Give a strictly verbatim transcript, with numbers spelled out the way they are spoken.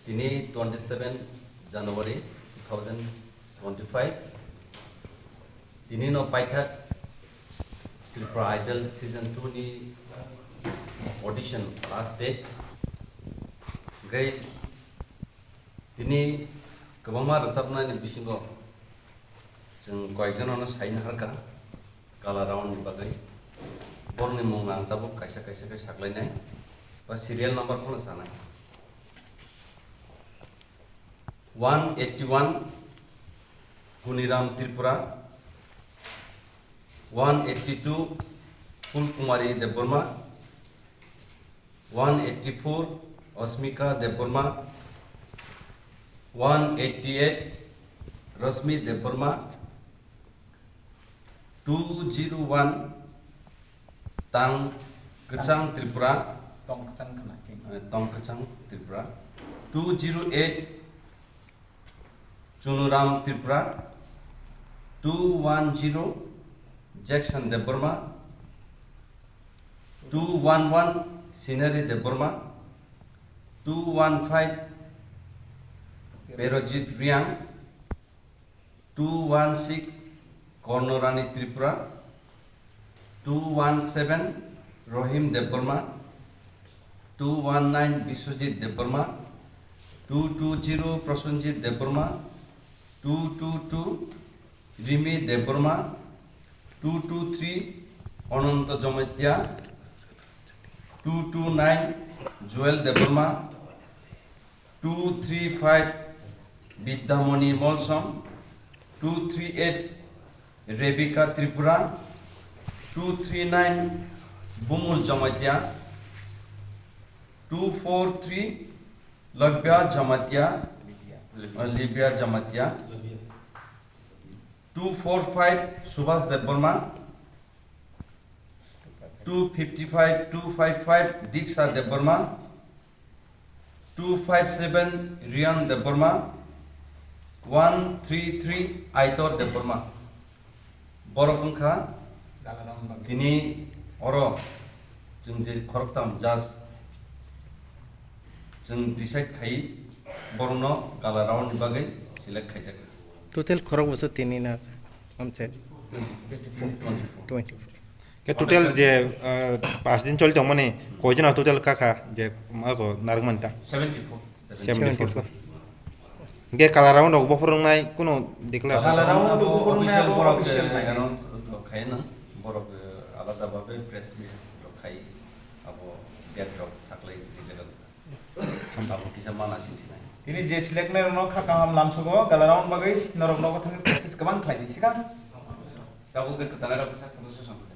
Tini twenty seven January two thousand twenty five. Tini no paithak Tripura Idol season two ni audition last date. Gai tini kwbangma rwchapnani bisingo chwng koyekjono no saina harkha. Kala round ni bagwi. Borokni mung ang tabuk kaisa kaisa khe saklainai ba serial number phano sanai. One eighty one Guniram Tripura, one eighty two Phulkumari Debbarma, one eighty four Asmika Debbarma, one eighty eight Rashmi Debbarma, two zero one Tang Kwchang Tripura, Tong Kwchang khna, eh, Tong Kwchang Tripura, two zero eight Chunuram Tripura, two one zero Jackson Debbarma, two one one Sinari Debbarma, two one five Perojit Riang, two one six Kornorani Tripura, two one seven Rohim Debbarma, two one nine Biswajit Debbarma, two two zero Prosenjit Debbarma, two two two Rimi Debbarma, two two three Ananto Jamatia, two two nine Joel Debbarma, two three five Bidyamoni Molsom, two three eight Rebecca Tripura, two three nine Bumul Jamatia, two four three Labia Jamatia, uh, Libya Jamatia, two four five Subhas Debbarma, two fifty five two five five Diksha Debbarma, two five seven Rian Debbarma, one three three Aitor Debbarma. Borok wngkha tini oro chwng je khoroktham judge chwng decide khai borokno gala round ni bagwi select khaijak. Total khorok bwswk tini na? Amse twenty four. Ke total je, ah, pas din choli tongmani koijon total kaka je mago narwkmani ta? Seventy four. Seventy four. Ge kala round rok bophor wngnai kuno declare. Kala round rok bophor wngnai official abo borok official nai. Announce rok khai na borok, eh, alada babe press meet rok khai abo date rok saklai rijak. Abo kisa mana sing sinai. Tini je select nai rokno kha kaham lamsugo gala round bagwi norok nogo thangwi practice kwbang khlai di sikang. Tabuk je kwchana rok kisa photo session khlai.